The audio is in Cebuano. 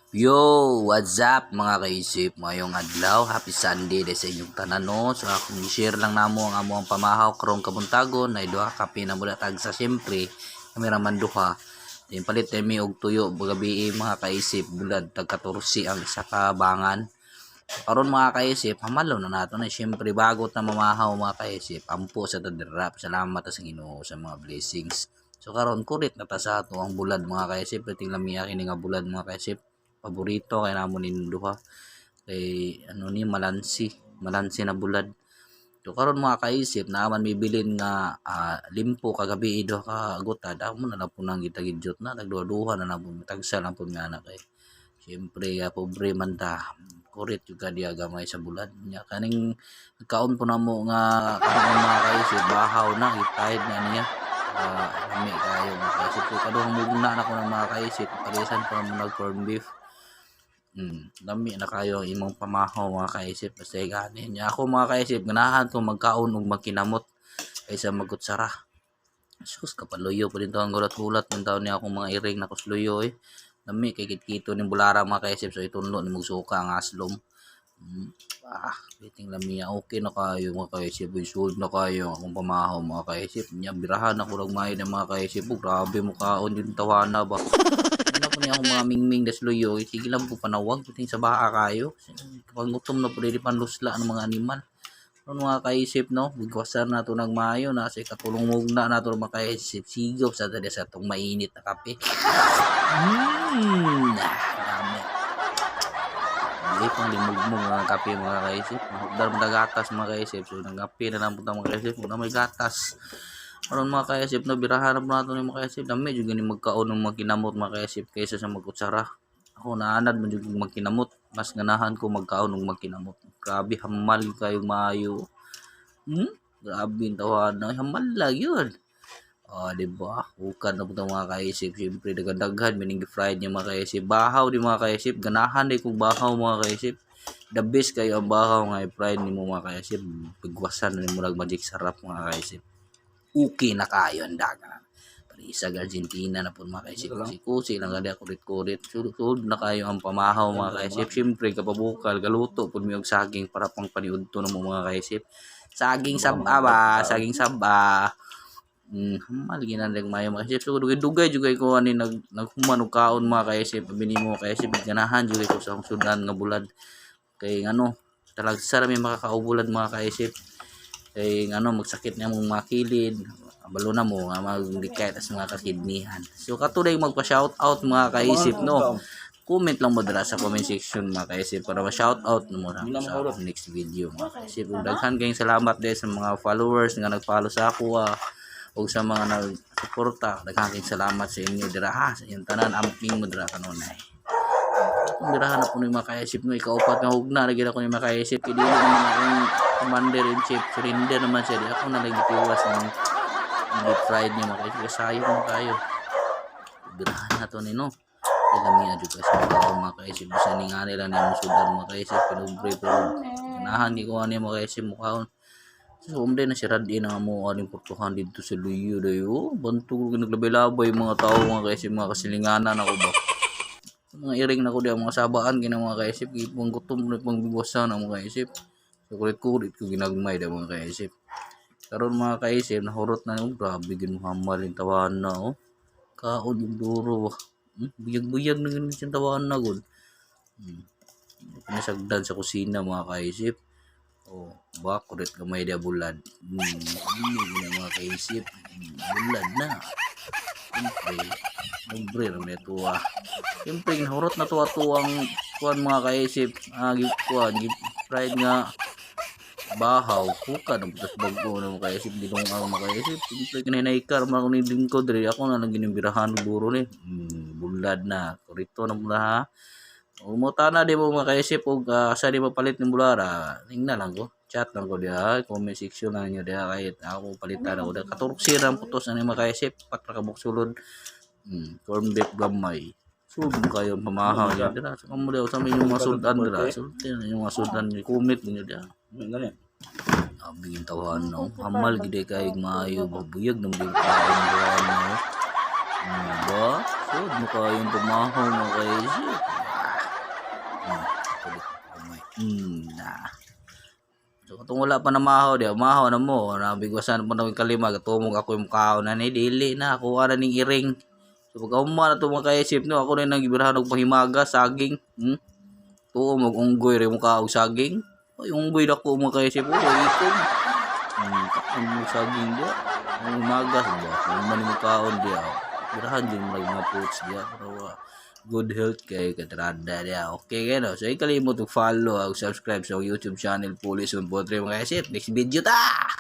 Yo, what's up, mga kaisip? Mayong adlaw, happy Sunday day sa inyong tanan, no. So akong i-share lang namo ang among pamahaw karong kabuntagon na duha kape na mula tagsa, syempre. Kami raman duha. Then palit mi og tuyo gabi, mga kaisip, bulad tag 14 ang isa ka bangan. Karon, mga kaisip, hamalo na nato na syempre bago ta mamahaw, mga kaisip. Ampo sa tadirap. Salamat sa Ginoo sa mga blessings. So karon kurit na ta sa ato ang bulad, mga kaisip. Perting lamiya kini nga bulad, mga kaisip. Paborito kay namo ning duha. Kay ano ni, malansi, malansi na bulad. So karon, mga kaisip, naaman may bilin nga limpo kagabi duha ka gutad. Amo na lang po nang gitagidyot na tagduha-duha na lang po, tagsa lang po nga na kay siyempre pobre man ta. Kurit jud ka diya gamay sa bulad. Nya kaning kaon po namo nga karon, mga kaisip, bahaw na gitayad na niya. Lami kayo, mga kaisip. So, kaduhang mugna na ko ng mga kaisip, palisan ko na nag corn beef. Lami na kayo ang imong pamahaw, mga kaisip, basta gani. Nya ako, mga kaisip, ganahan ko magkaon og magkinamot kaysa magkutsara. Sus, kapaluyo pa din to ang gulat-gulat ng taon niya akong mga iring na kusluyo eh. Lami kay kitkito ning bulara, mga kaisip, so itunlo ni suka ang aslom. Ah, biting lamiya, okay na kayo, mga kaisip, uy, sold na kayo akong pamahaw, mga kaisip. Nya birahan ako og maayo ng mga kaisip. Oh, grabe mo kaon yung tawana ba. Ano po niya akong mga mingming das luyo, eh, sige lang po panawag, biting sa baa kayo. Kapag gutom na po, dili panlusla ng mga animal. Ano, mga kaisip, no? Bigwasan na to ng mayo na sa ikatulong mugna na to, mga kaisip. Sigop sa tadi sa itong mainit na kape. Ah, dami. Hindi pang limugmog mga kape, mga kaisip. Mahugdar mo gatas, mga kaisip. So nangkape na lang po mga kaisip. Kung na may gatas. Aron, mga kaisip, no, birahan na po nato ni mga kaisip. Dami jud gani magkaon ng magkinamot, mga kaisip, kaysa sa magkutsara. Ako naanad man jud kong magkinamot. Mas ganahan ko magkaon og magkinamot. Grabe hamal kayo maayo. Grabe ang tawanan. Hamal lang yun. Ah, di ba? Ukad na po mga kaisip. Siyempre, daghan-daghan. Meaning fried niya, mga kaisip. Bahaw di, mga kaisip. Ganahan di kong bahaw, mga kaisip. The best kayo ang bahaw nga i-fried nimo, mga kaisip. Pigwasan na nimo magic sarap, mga kaisip. Okay na kayo ang dagan. Parisag Argentina na po, mga kaisip. Kusi-kusi lang gadi kurit-kurit. Sulod na kayo ang pamahaw, mga kaisip. Siyempre, kapabukal, galuto po mi og saging para pang paniudto na mo, mga kaisip. Saging saba ba? Saging saba. Hamal ginandag mayo, mga kaisip. So dugay-dugay jud ko ani naghuman og kaon, mga kaisip. Abi nimo, kaisip, ganahan jud ko sa akong sudan nga bulad. Kay ngano, talagsa ra mi makakaubulad, mga kaisip. Kay ngano, magsakit niya mong mga kilid. Balo na mo nga maglikay tas mga kakidnihan. So katuloy magpa shout out, mga kaisip, no. Comment lang mo dira sa comment section, mga kaisip, para ma-shout out mo na sa akong next video, mga kaisip. Ug daghan kayong salamat din sa mga followers nga nag-follow sa ako ug sa mga nagsuporta. Daghan kayong salamat sa inyo dira ha, sa inyong tanan, amping mo dira kanunay. Kung dirahan na po ni mga kaisip, no, ikaupat nga hugna lagi ako ni mga kaisip, kay dili naman akong commander in chief, surrender naman siya, di ako na lagi tiwas ng deep fried niya, mga kaisip, sayo mo kayo. Birahan na to ni no. Kay lami na jud kasi mga mga kaisip, bisan ni nga nila ni musudan, mga kaisip, pinubre, pero ganahan gi ko ani, mga kaisip, mukhaon. So, umday na si Radin ang amo aning portuhan dito sa Luyo dayo. Bantog naglabay-labay mga tao, mga kaisip, mga kasilinganan ako ba. Mga iring na ko diya, mga sabaan gina, mga kaisip, gipang gutom na pang biwasan ang mga kaisip. So kulit-kulit ko ginagmay da, mga kaisip. Karon, mga kaisip, nahurot na oh, grabe gin hamal yung tawahan na oh. Kaon yung duro. Buyag-buyag na gin siyang tawahan na gud. Pinasagdan sa kusina, mga kaisip. Oh, ba kurit gamay dia bulad. Ini gina, mga kaisip. Bulad na. Siyempre, libre ra man ito ah. Siyempre, nahurot na to ato ang kuan, mga kaisip. Ah, kuan, fried nga bahaw, kuka ng butas bago na, mga kaisip, dinong ang mga kaisip. Siyempre, kininaikar man ako ni lingkod diri. Ako na lang ginimbirahan og duro ni. Bulad na. Kurito na mula ha. Umuta na di mo, mga kaisip, og sa di mapalit ng bulara. Tingnan lang ko. Chat lang ko diha. Comment section lang niyo diha kahit ako palitan ako. Katurksi ra ang putos na ni mga kaisip. Pat ra kabuk sulod. Corn beef gamay. Sulod kayo ang pamahaw niya. Dira sa kamo diha sa inyong mga sudan dira. Sulti na inyong mga sudan niyo. Comment ninyo diha. Gani. Abi yung tawahan no. Hamal gid kay maayo babuyag ng biyag kaon diha no. Ba? Sud mo kayong pamahaw, mga kaisip. Na. So katong wala pa na mahaw diya, mahaw na mo, nabigwasan pa na yung kalima, gatumog ako yung mukhaon na ni, dili na, kuha na ning iring. So pagka uma na ito, mga kaisip, no, ako na yung nagibirahan og panghimaga, saging, Tuo mag unggoy rin mukha og saging. Ay, unggoy dako, mga kaisip, oh, ikog. Kaon mo saging diya. Ang himagas ba? Kung man mo kaon diya. Birahan din mo mga fruits diya. Pero good health kay katrada diya. Okay kayo, no? So, ikalimot og follow og subscribe sa akong YouTube channel, Police 143, mga kaisip. Next video ta!